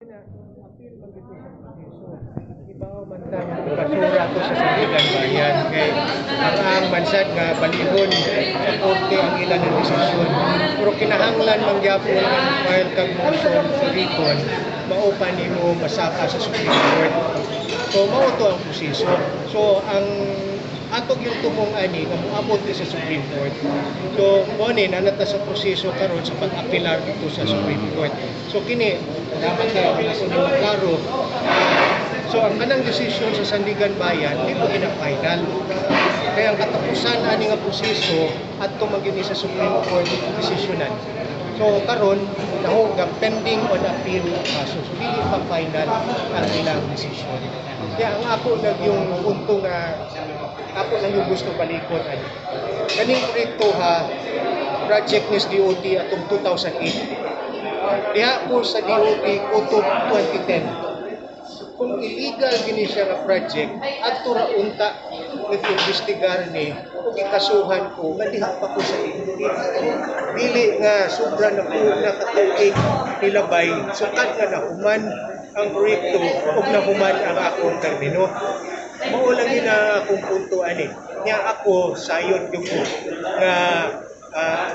Apil man gyud sa proseso. Ibaw man tang basura to sa Sandiganbayan kay ang mansad nga balihon sa korte ang ilang ng desisyon. Pero kinahanglan man gyapon nga file kag motion to recon mao pa nimo masaka sa Supreme Court. So mao to ang proseso. So ang atog yung tumong ani nga moabot ni sa Supreme Court. So mo ni naa na ta sa proseso karon sa pag-apelar dito sa Supreme Court. So kini dapat kayo ako ni maklaro. So ang kanang desisyon sa Sandiganbayan di mo gina final. Kaya ang katapusan ani nga proseso adto man gyud ni sa Supreme Court desisyonan. So karon naho ga pending on appeal ang kaso. So dili pa final ang ilang desisyon. Kaya ang ako nag yung punto nga ako lang yung gusto balikon ani. Kaning proyekto ha, project ni DOT atong 2008. Diha ko sa DOT kutob 2010. Kung illegal gini siya nga project, adto ra unta nag-imbestigar ni ug gikasuhan ko nga diha pa ko sa DOT. Dili nga sobra na ko na katuig nilabay, sukad nga nahuman ang proyekto ug nahuman ang akong termino. Mao lang yun ang akong punto ani. Nya ako sayon gyud ko nga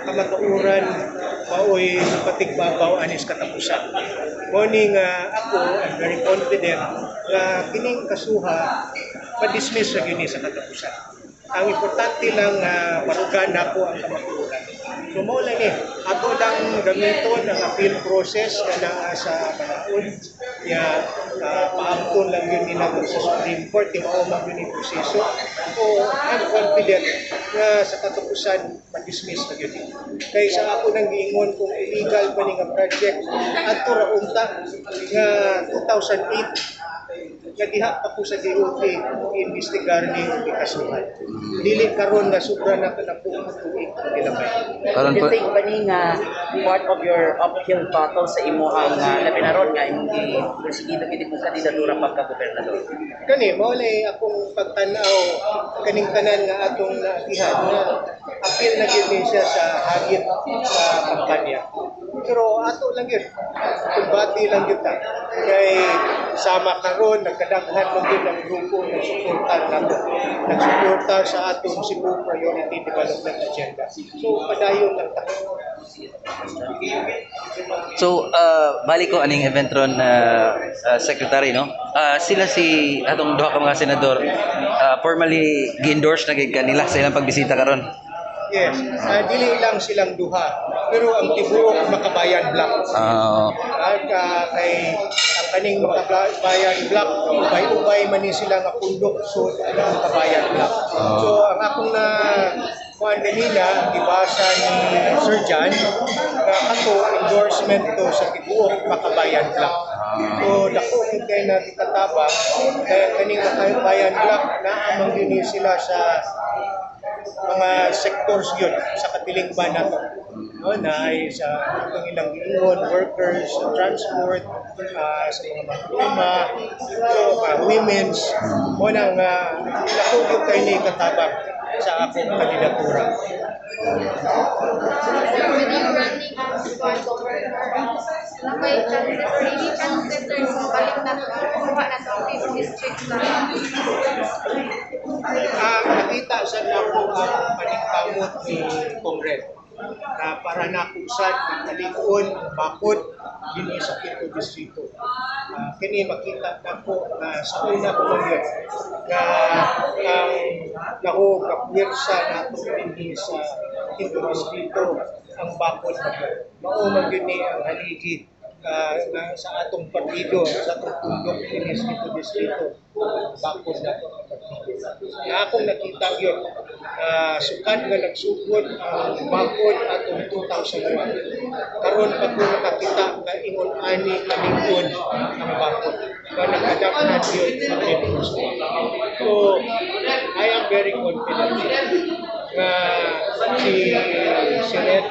kamatuoran maoy patigbabaw anis katapusan. Mao ni nga ako, I'm very confident nga kining kasuha ma-dismiss ra gyud ni sa katapusan. Ang importante lang nga barugan nako ang kamatuoran. So mao lang ni, ato lang gamiton ang appeal process nga naa sa Balaod ya, paabton lang yun nila sa Supreme Court, di mao man yun yung proseso. So I'm confident nga sa katapusan ma-dismiss na yun. Kay sa ako nang giingon, kung illegal pa ni nga project, adto ra unta nga 2008 nga diha pa ko sa DOT imbestigar ni ug gikasuhan. Dili karon nga sobra na ka na tuig ang gilabay. Karon You po, think ba ni nga part of your uphill battle sa imuhang labi na ron nga imong gi-persigido gid imong kandidatura pagka-gobernador? Kani mao lay akong pagtan-aw kaning tanan nga atong naagihan nga apil na gyud ni siya sa hagit sa kampanya. Pero ato lang yun, kumbati lang gyud ta. Kay sama karon nagkadaghan man gyud ang grupo nagsuportar nato. Nagsuporta sa atong Cebu Priority Development Agenda. So padayon lang ta. So, balik ko aning event ron na secretary, no? Sila si atong duha ka mga senador, formally gi-endorse na gid kanila sa ilang pagbisita karon. Yes, dili lang silang duha, pero ang tibuok Makabayan Bloc. At kay ang kaning Makabayan Bloc, ubay-ubay man ni sila nga pundok so ang Makabayan Bloc. So ang akong na kuan kanina, gibasa ni Sir John, nga kato endorsement to sa tibuok Makabayan Bloc. So dako gyud kay na gikatabang kay kaning Makabayan Bloc naa man gyud ni sila sa mga sectors yun sa katilingban nato. No, na ay sa itong ilang giingon, workers, sa transport, sa mga magluma, so, women's, mo na nga dako gyud kay ni katabang sa akong kandidatura. With you running as for governor, may chances or any chances, sir, balik na to, kuha na to ang fifth district sa Nakita sa nako ang paningkamot ni Cong Red na para nakusad ng kalig-on ang bakod dinhi sa Quinto Distrito. Kini makita nako na sa una ko man yun nga ang nako kapuwersa nato dinhi sa Quinto Distrito ang bakod man yun. Mao man gyud ni ang haligi na sa atong partido, sa atong pundok dinhi sa Quinto Distrito, bakod nato ang partido. Na akong nakita yun, sukad nga nagsugod ang bakod atong 2001. Karon pa ko nakakita nga ingon ani kalig-on ang bakod. Nga nakadaghan yun sa 10%. So, I am very confident nga si Red